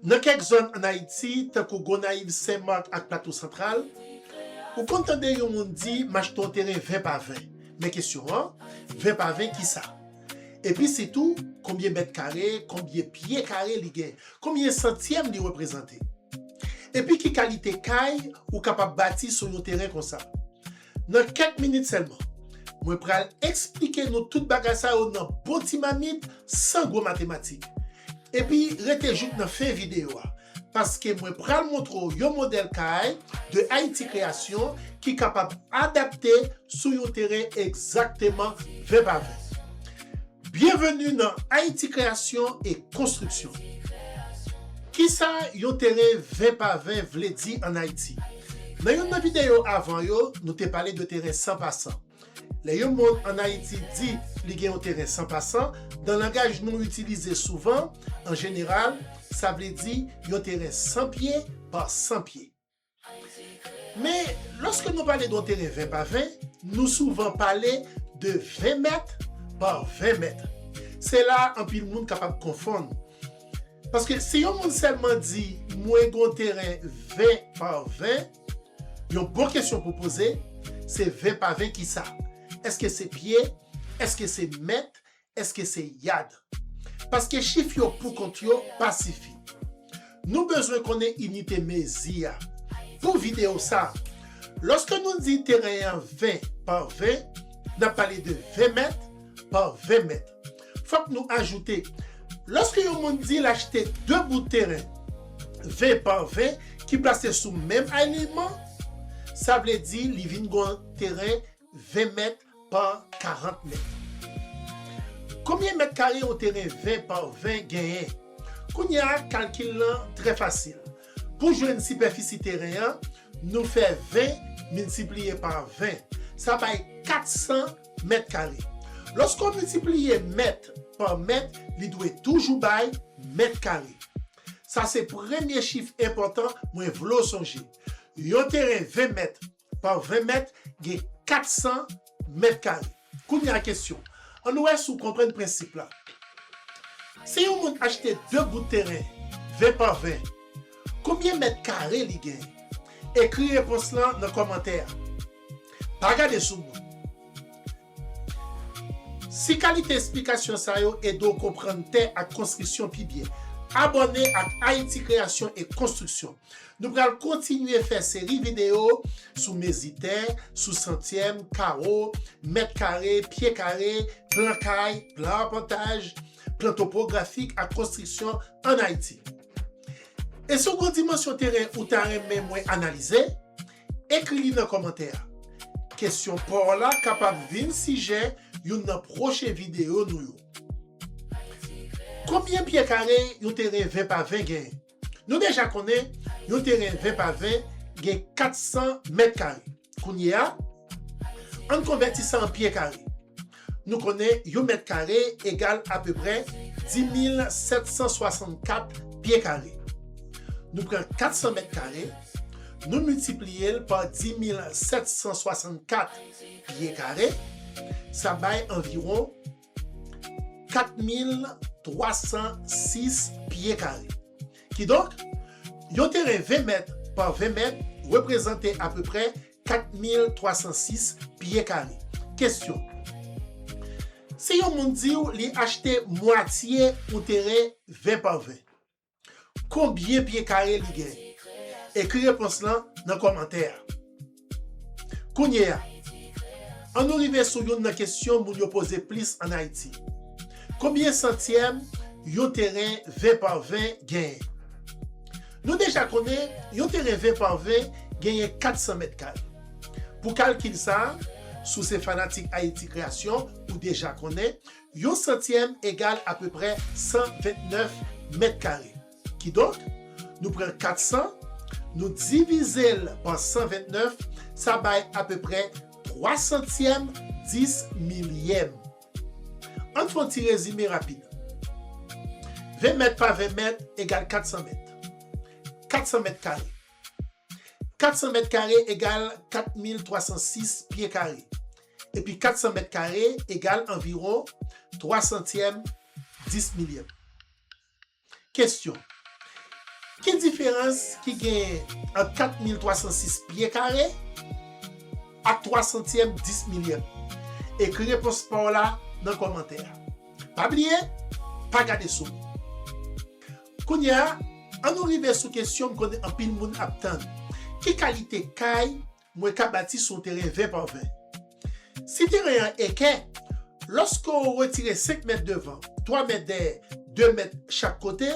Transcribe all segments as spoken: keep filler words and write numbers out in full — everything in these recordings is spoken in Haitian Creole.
Nan kèk zòn ann Ayiti, tankou Gonayiv, Senmak ak Plato Santral, ou konn tande yon moun di, "M achte yon teren ven pa ven." Men kesyon an, ven pa ven kisa? Epi sitou, konbyen mèt kare, konbyen pye kare li gen, konbyen santyèm li reprezante? Epi ki kalite kay ou kapab bati sou yon teren konsa? Nan kèk minit sèlman, mwen pral eksplike nou tout bagay sa yo nan bon ti mamit, san gwo matematik. Epi rete jouk nan fen videyo a, paske mwen pral montre w yon modèl kay de Ayiti Kreyasyon ki kapab adapte sou yon teren egzakteman ven pa ven. Byenveni nan Ayiti Kreyasyon e Konstriksyon. Kisa yon teren ven pa ven vle di ann Ayiti? Nan youn nan videyo avan yo, nou te pale de teren san pa san. Lè yon moun ann Ayiti di li gen yon teren san pa san, nan langaj nou itilize souvan, an jeneral, sa vle di yon teren san pye pa san pye. Men, lòske nou pale de yon teren ven pa ven, nou souvan pale de ven mèt pa ven mèt. Se la anpil moun kapab konfonn. Paske si yon moun sèlman di, "Mwen gen yon teren ven pa ven," yon bon kesyon pou poze, se ven pa ven kisa? Èske se pye? Èske se mèt? Èske se yad? Paske chif yo poukont yo pa sifi. Nou bezwen konnen inite mezi a. Pou videyo sa, lòske nou di teren an ven pa ven, n ap pale de ven mèt pa ven mèt. Fòk nou ajoute, lòske yon moun di l achte de bout teren ven pa ven ki plase sou menm alinman, sa vle di li vin gen yon teren ven mèt pa karant mèt. Konbyen mèt kare yon teren ven pa ven genyen? Kounye a, kalkil lan trè fasil. Pou jwenn sipèfisi teren an, nou fè ven miltipliye pa ven. Sa bay kat san mèt kare. Lòske w miltipliye mèt pa mèt, li dwe toujou bay mèt kare. Sa se premye chif enpòtan mwen vle w sonje. Yon teren ven mèt pa ven mèt gen kat san mèt kare. Kounye a kesyon, ann wè si w konprann prensip la. Si yon moun achte de bout teren ven pa ven, konbyen mèt kare li genyen? Ekri repons lan nan kòmantè a. Pa gade sou moun. Si kalite esplikasyon sa yo ede w konprann tè ak konstriksyon pi byen, abòne ak Ayiti Kreyasyon e Konstriksyon. Nou pral kontinye fè seri videyo sou mezi tè, sou santyèm, kawo, mèt kare, pye kare, plan kay, plan apantaj, plan topografik ak konstriksyon ann Ayiti. E si w gen yon dimansyon teren ou ta renmen mwen analize, ekri li nan kòmantè a. Kesyon pa w la kapab vin sijè youn nan pwochen videyo nou yo. Konbyen pye kare yon teren ven pa ven genyen? Nou deja konnen yon teren ven pa ven gen kat san mèt kare. Kounye a, ann konvèti sa an pye kare. Nou konnen yon mèt kare egal apeprè dis mil sèt san swasannkat pye kare. Nou pran kat san mèt kare, nou miltipliye l pa dis mil sèt san swasannkat pye kare, sa bay anviwon kat mil twa san sis pye kare. Kidonk, yon teren ven mèt pa ven mèt reprezante apeprè kat mil twa san sis pye kare. Kesyon, si yon moun di w li achte mwatye yon teren ven pa ven, konbyen pye kare li genyen? Ekri repons lan nan kòmantè a. Kounye a, ann nou rive sou youn nan kesyon moun yo poze plis ann Ayiti. Konbyen santyèm yon teren ven pa ven genyen? Nou deja konnen yon teren ven pa ven genyen kat san mèt kare. Pou kalkil sa a, si w se fanatik Ayiti Kreyasyon, ou deja konnen, yon santyèm egal apeprè san vennèf mèt kare. Kidonk, nou pran kat san, nou divize l pa san vennèf, sa bay apeprè twa santyèm dis milyèm. Ann fè yon ti rezime rapid. Ven mèt pa ven mèt egal kat san mèt. Kat san mèt kare. Kat san mèt kare egal kat mil twa san sis pye kare. Epi kat san mèt kare egal anviwon twa santyèm dis milyèm. Kesyon, Ki diferans ki genyen ant kat mil twa san sis pye kare ak twa santyèm dis milyèm? Ekri repons pa w la nan kòmantè a. Pa bliye, pa gade sou. Kounye a, ann nou rive sou kesyon m konnen anpil moun ap tann. Ki kalite kay mwen ka bati sou yon teren ven pa ven? Si teren an ekè, lòske w retire senk mèt devan, twa mèt dèyè, de mèt chak kote,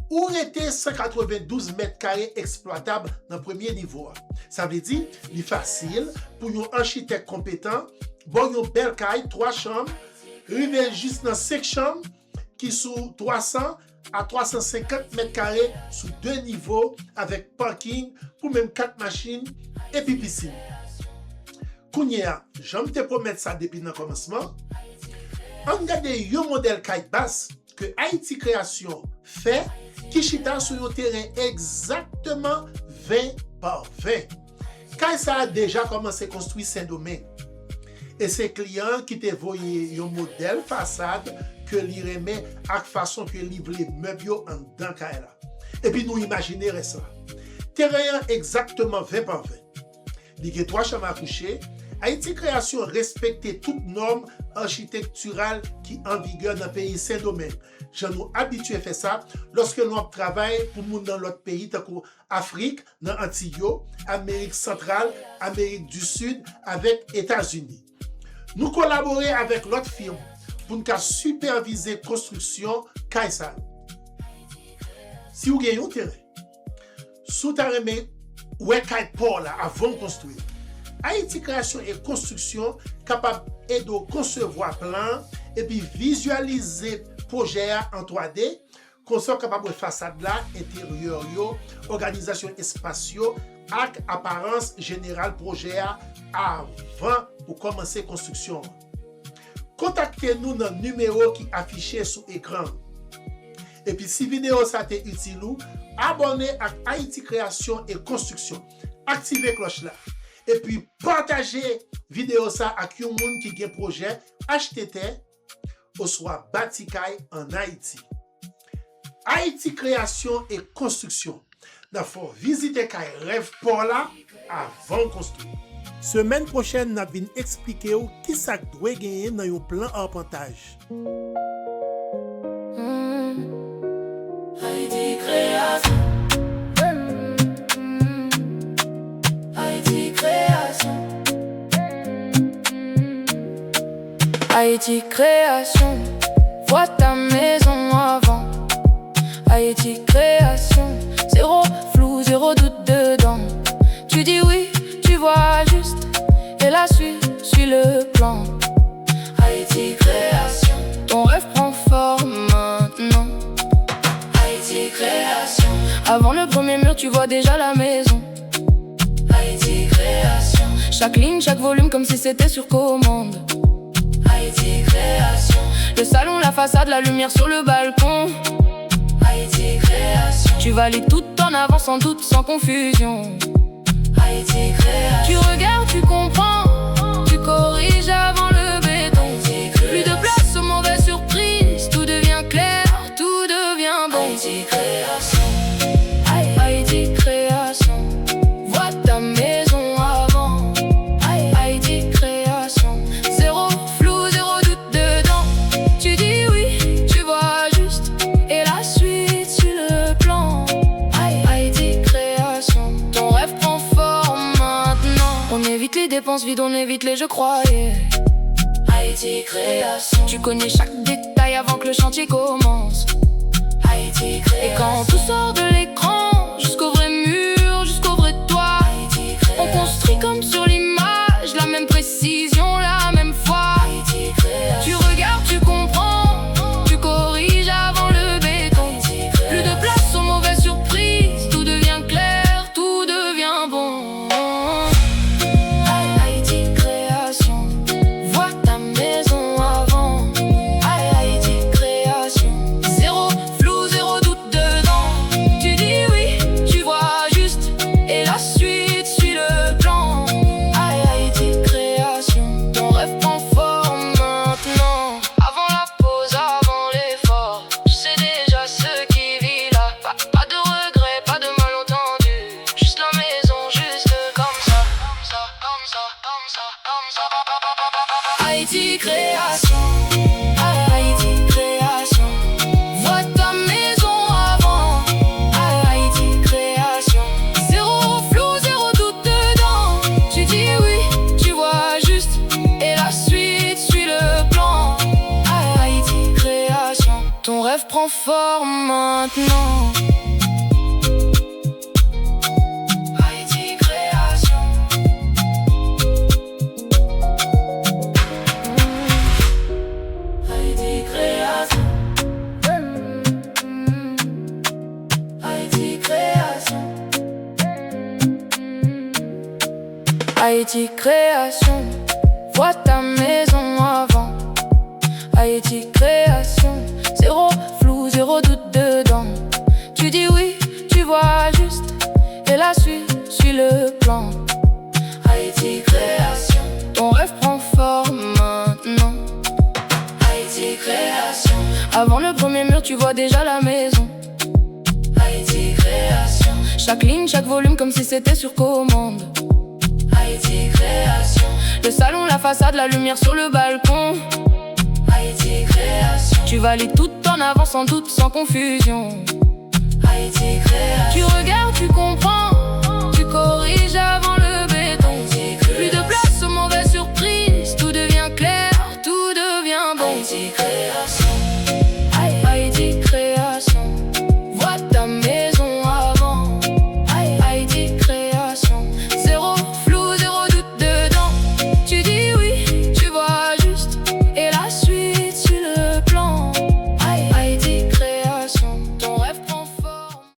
ou rete san katrevendouz mèt kare eksplwatab nan premye nivo a. Sa vle di, li fasil pou yon achitèk konpetan ba w yon bèl kay, twa chanm, rive jis nan senk chanm ki sou twa san a twa san senkant mèt kare sou de nivo avèk paking pou menm kat machin epi pisin. Kounye a, jan m te pwomèt sa depi nan kòmansman, ann gade yon modèl kay baz ke Ayiti Kreyasyon fè ki chita sou yon teren egzakteman ven pa ven. Kay sa a deja kòmanse konstwi Sendomeng. E se kliyan an ki te voye yon modèl fasad ke li renmen ak fason ke li vle mèb yo anndan kay la. Epi nou imajine rès la. Teren an egzakteman ven pa ven. Li gen twa chanm a kouche. Ayiti Kreyasyon respekte tout nòm achitektiral ki an vigè nan peyi Sendomeng, jan nou abitye fè sa lòske nou ap travay pou moun nan lòt peyi tankou Afrik, nan Antiy yo, Amerik Santral, Amerik di Sid avèk Etazini. Nou kolabore avèk lòt fim pou n ka sipèvize konstriksyon kay sa yo. Si w gen yon teren, si w ta renmen wè kay pa w la avan w konstwi, Ayiti Kreyasyon e Konstriksyon kapab ede w konsevwa plan epi vizyalize pwojè a an twa D, konsa w kapab wè fasad la, enteryè yo, òganizasyon espas yo ak aparans jeneral pwojè a avan ou kòmanse konstriksyon an. Kontakte nou nan nimewo ki afiche sou ekran an. Epi si videyo sa te itil ou, abòne ak Ayiti Kreyasyon e Konstriksyon. Aktive klòch la. Epi pataje videyo sa ak yon moun ki gen pwojè achte tè oswa bati kay ann Ayiti. Ayiti Kreyasyon e Konstriksyon. N ap fè w vizite kay rèv pa w la avan w konstwi. Semèn pwochèn, n ap vin eksplike w kisa k dwe genyen nan yon plan apantaj. Ayiti Kreyasyon. Ayiti Kreyasyon. Haïti Création, vois ta maison avant. Haïti Création, zéro flou, zéro doute dedans. Tu dis oui, tu vois juste, et la suite suit le plan. Haïti Création, ton rêve prend forme maintenant. Haïti Création, avant le premier mur, tu vois déjà la maison. Haïti Création. Chaque ligne, chaque volume, comme si c'était sur commande. Haïti Création. Le salon, la façade, la lumière sur le balcon. Haïti Création. Tu valides tout en avant, sans doute, sans confusion. Haïti Création. Tu regardes, tu comprends, tu corriges avant le béton. Haïti Création. Plus de place aux mauvaises surprises, tout devient clair, tout devient bon. Haïti Création. Haïti Création. Vois ta maison avant. Haïti Création. Zéro flou, zéro doute dedans. Tu dis oui, tu vois juste. Et la suite suit le plan. Haïti Création. Ton rêve prend forme maintenant. On évite les dépenses vides, on évite les je croyais. Haïti Création. Tu connais chaque détail avant que le chantier commence. Haïti Création. Et quand tout sort de l'écran, jusqu'au vrai mur, jusqu'au vrai toit. Haïti Création. On construit comme sur l'image, la même précision, la même foi. Haïti Création. Tu regardes, tu comprends, tu corriges avant le béton. Haïti Création. Plus de place aux mauvaises surprises, tout devient clair, tout devient bon. Haïti Création, vois ta maison avant. Haïti Création, zéro flou, zéro doute maintenant. Haïti Création. Haïti Création. Haïti Création. Haïti Création, vois ta maison avant. Haïti Création, zéro flou, zéro doute dedans. Tu dis oui, tu vois juste, et la suite suit le plan. Haïti Création, ton rêve prend forme maintenant. Haïti Création, avant le premier mur, tu vois déjà la maison. Haïti Création, chaque ligne, chaque volume comme si c'était sur commande. Haïti Création, le salon, la façade, la lumière sur le balcon. Haïti Création, tu valides tout en avant sans doute, sans confusion.